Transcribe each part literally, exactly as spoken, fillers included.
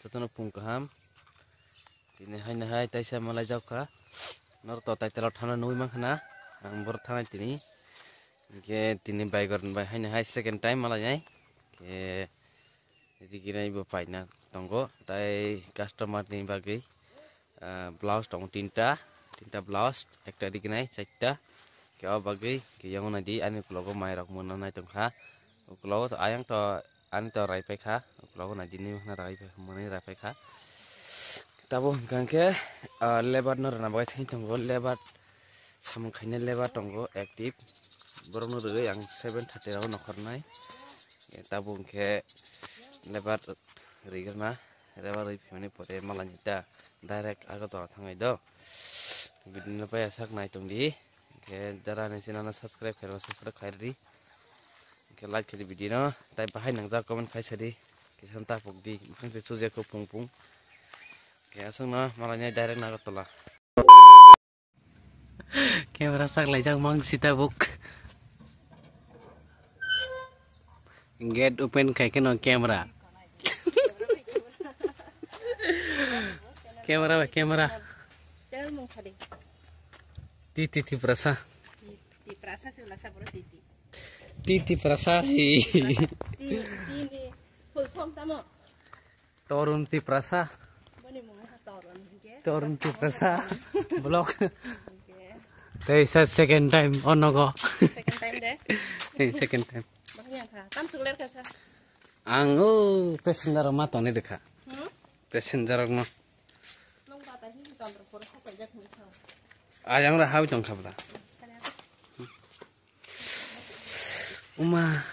Jotono phung kaham. Tini haino hai taisa malai jak kha. Nor to tai telo thana nui mankha na. Ang bor thana tini. Ke tini bai gor bai haino hai second time malai nai. Ke riginai bo paina tongo. Tai customer ni bagwi, ah, blouse tongo tinta. Tinta blouse, ekta riginai, chaita. Ke o bagwi, ke yango nai di, ani ukulok o mai rok mona nai tongkha. Ukulok o to ayang to Ani to rai paikha, ukulok nai di nini hwnna rai paikha, mwnwi rai paikha. Tabuk hwnkha hwnkhe, ah, lebar no rwna bagwi thani tongo, lebar samung khainai lebar tongo active. Borokno rwgwi ang seven thirty rok nokhornai. Tabuk hwnkhe lebar rwgwrna, lebar rwi phaimani pore malani ta direct Agartala thangnai do. Bini no paiya sak nai tongdi. Hwnkhe jara ni channel no subscribe khairok subscribe khairdi. Hwnkhe like khaidi video no, tai bahai nangjak comment khai sadi. Kisa ta pokdi, bwkhang se chujak kho pung pung. Hwnkhe aswk no malai nai direct Agartala. Camera sak laijak mang sita buk. Gate open khai kheno camera. Camera ba camera. Channel mung sadi. Titi Tiprasa. Tiprasa si ulasa bro titi. Titi Prasa si. Titi, titi. Full form tamo. Torun Tiprasa. Boni mung ha Torun hingke. Torun Tiprasa. Vlog. Hingke. Tei sa second time onogo. Second time de. Tei second time. Bahaya kha. Tam sukler kha sa. Ang o passenger ma toni dekha. Hmm? Passenger no. Nong bata hi Chandrapur kha kajak ni kha. Ayang ra hawi tong khabla. Uma.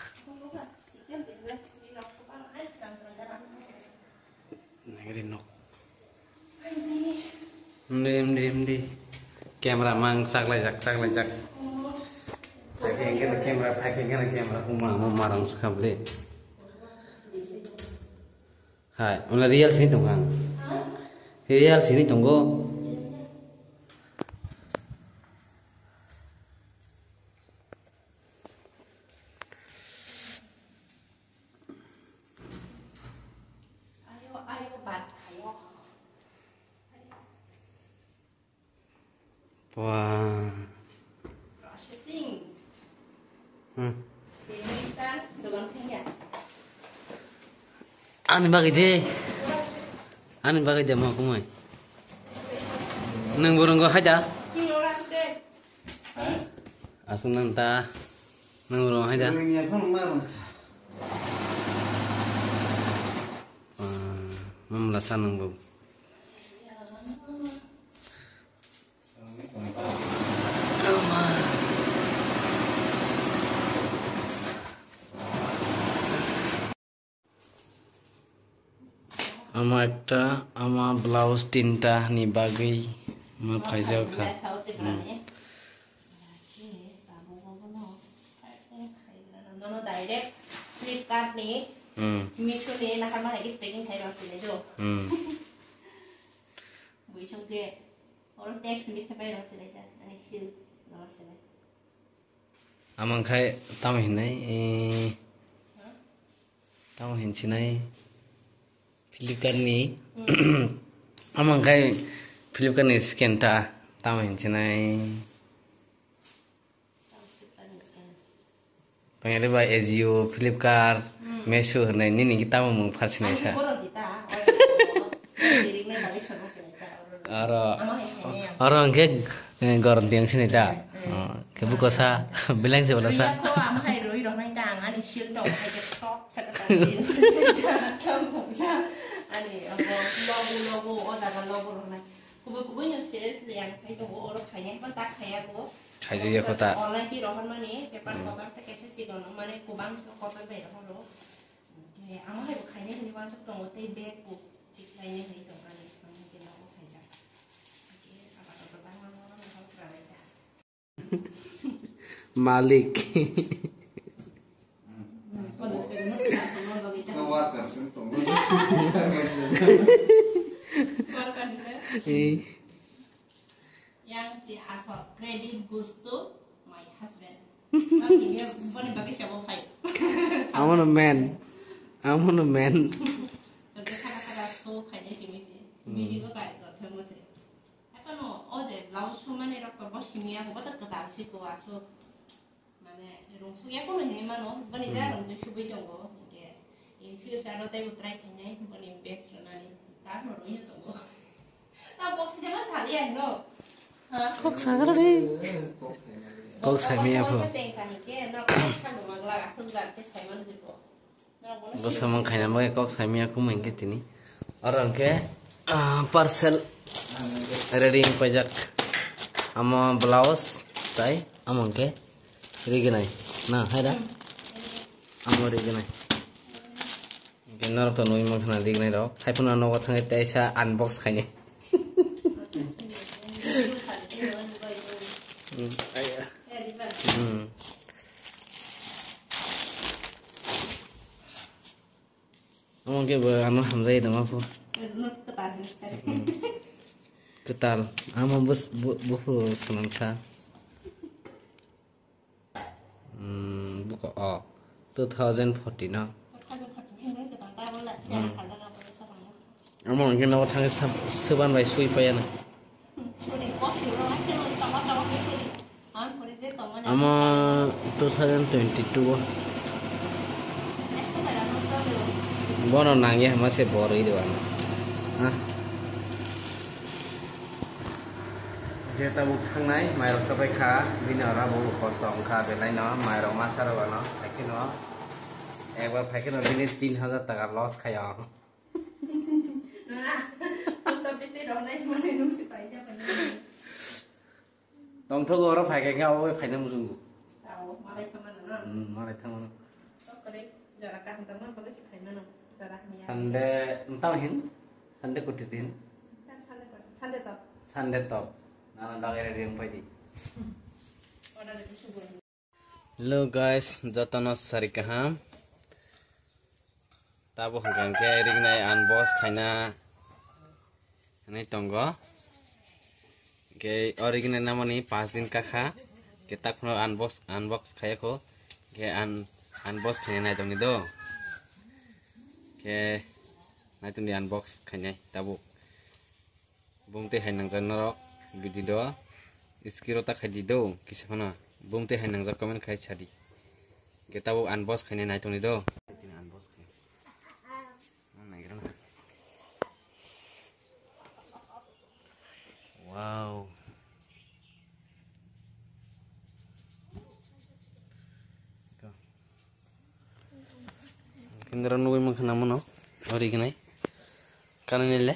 Nagri nok. Mdi, mdi, mdi. Camera mang saklai jak, saklai jak. Phaikhe hwnkhe camera, phaikhe hwnkhe camera. Uma, uma marang sukha ble. Hai, ona real sini tongkha. Real sini tonggo. Wah. Hmm. Ani bagwi de. Ani bagwi de mo kumui. Nang burung go haja. Asung nang ta. Nang burung haja. Wah, mamla sa nang bu. Ama ekta, ama blouse tinta ni bagwi ma phaijak kha. Hmm. Nono direct Flipkart ni, Hmm. Meesho ni nahar ma hai khe packing khai rw sini do. Hmm. Buisong khe oro tax ni khe bai rw sini ta, ani seal rw sini. Amang khai tamo hinai, eh, tamo hin sinai Flipkart ni. Hmm. Amang khai Flipkart ni scan ta tamo hin sinai. Tamo Flipkart ni scan. Pangari ba Ajio, Flipkart, Hmm. Meesho hinai nini ki tamo mung phar sinai sa. Ani borok di ta, oro, oro, oro, oro, oro, oro hingke, eh, gorom tiang sini ta. Hmm, hmm. Oh, ke buko sa, bilang se bola sa. Iya ko, ama hai roi rok nai ta, ang ani sil tong hai ke top sa ka tong din. Ani abo logo, logo, o jaga logo rok nai. Kubui kubui no seriously ang sai tongo, oro khainai ma ta khaya ko. Khaijak ya kho ta. Online ti rohor mani, paper Hmm. kotor te kaisa chikon, mane kubang kotor bai rohor ro. Ke amo hai bo khainai hinwi wansuk tongo tei bag bo tik khainai hinwi tong ani ang je nogo khaijak. Ke aba to bang ma ma ma ma kra lai ta. Malik. Hmm, kono se no ta kono logi ta. No worker sen to. Worker ni se. Eh. Yang si asal credit goes to my husband. Tapi dia boni bagi siapa fight. I'm on a man. I'm on a man. So this Music o kari kor khe mo se. Haphano o je blouse sumani rok to bo simi ya, bo to kwtal si ko aswk. Mane rung suk ya kono hinwi mano, boni ja rung twi subui tongo. Hinkhe in future o teibo try khainai, boni best rwnani. Ta no rung ya tongo. Ta box jama sali ya no. Ha? Kok sagra de. Kok saimaya pho. Tengkha hinkhe no kok kha no magla akhun jar khe saimano jibo. Bo samung khaina bagwi kok saimaya kumui hwnkhe tini. Oro hwnkhe, ah, parcel ready wng paijak. Amo blouse tai amo hwnkhe rignai. Na, hai da? Amo rignai. Hwnkhe norok to nugwi mankha na rignai rok. Hai phano nogo thangwi teisa unbox khainai. Hmm, ai, ah. Hmm. Omo khe bo ano hamjai tongma pho. Kwtal. Amo bus-, bu-, buphuru swnamsa. Hmm, buko, oh, two thousand fourteen no. Hmm. Omo hwnkhe nogo thangwi sab-, swban bai sui paiya na. Amo two thousand twenty-two o. Bono nangya hama se borwi rw ano. Ha? Je tabuk thangnai mairok chapai kha, bini oro bo kosto wng kha, belai no mairok masa rw ano, haikhe no ekbar phaikhe no bini tin hajar taka loss khai o. Post office tei rwnai manwi nung se paida paida. Tongthogo oro phai khe abo phaina muchungo. Sao, malai thangmano na? Hmm, malai thangmano. Tokore jora kaham tangmani bagwi se phaimano. Jora hamya. Sunday, ntao hin? Sunday kuti din? Sunday to. Sunday to. Nana dagere ring pai di. Order di subuh. Hello guys, jotono sari kaham. Tabo hwnkha hwnkhe rignai unbox khaina hinwi tongo. Hwnkhe o rignai namani paanch din kakha. Hwnkhe takhwno unbox, unbox khaiya kho. Hwnkhe un-, unbox khaina naitongni do. Hwnkhe naitongni unbox khainai tabuk. Bumtwi hai nangjak norok video do, screen o ta khai di do, kisa phano bumtwi hai nangjak comment khai sa di. Hwnkhe tabuk unbox khainai naitongni do. Tini unbox khai. Naigra na. Wow. Kendra nugui mankha namono, ori gnai. Kanani le?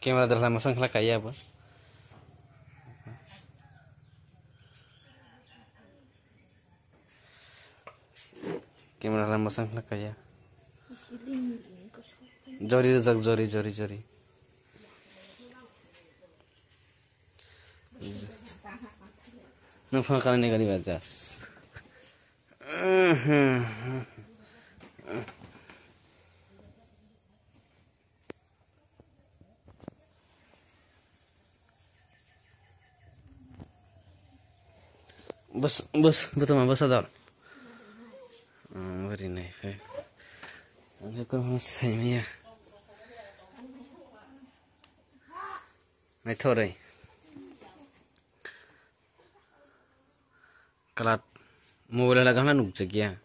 Camera dalha masang khala kaya bo. Camera dalha masang khala kaya. Jori rajak, jori, jori, jori. Nung phone kainwi gari bajas. Bus, bus, butama bus ador. Oh, very nice. Ang ko sai maya. Naithok rwi. Kalat mobile hala gana nukjakya.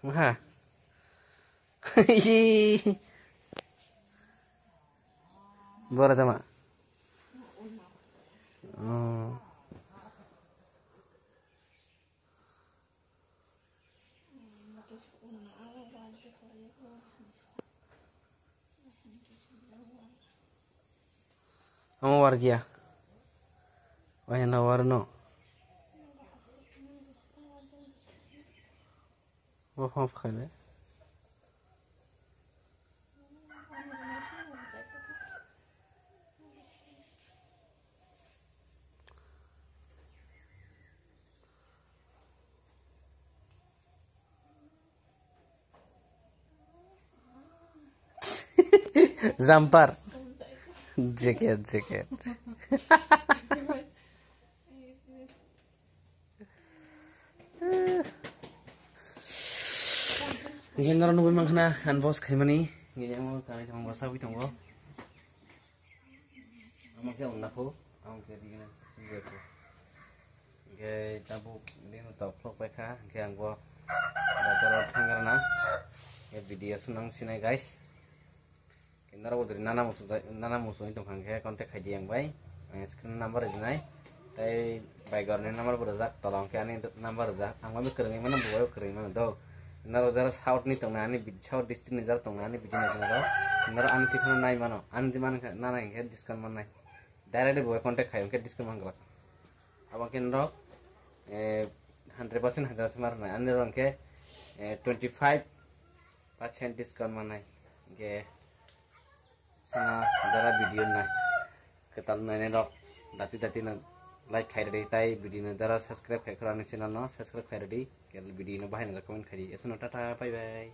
Maha. Bora tama. Oh. Omo warjiya. Wahina warno. Bo phone khaile. Jumper. Jacket, jacket. Hingke norok nugui mankha na, unbox khaimani. Hingke yang bo kanai tongbo, sawi tongo. Amo khe wngnakho, amo khe rigina singwekho. Hingke tabuk bini tok phlok paikha, hingke ang bo bazaro thangrana. Hingke video se nang sinai, guys. Norok bo dori nana musu jai, nana musu wng tongkha hingke contact khaidi ang bai. Ang screen number rijinai. Tei bai gorni number bo rijak, tola hingke ani number rijak. Ang bai kwrwngwi mano, bo bai kwrwngwi mano do. Norok jara South ni tongnai, ani vid-, South district ni jara tongnai, ani video naikhe norok. Norok ani twi phano nai mano. Ani di mankha, nana hingke discount mannai. Direct bo bai contact khai hingke discount man glak. Abo hingke norok, eh, hundred percent, hundred percent ma rwnai. Ani rok hingke, eh, twenty five percent discount mannai. Hingke Sana jara video na kwtal nainai rok dati dati no like khai rwdi, tai video no jara subscribe khai khorang ni channel no subscribe khai rwdi, kel video no bahai no comment khai di. Esano tata, bye bye.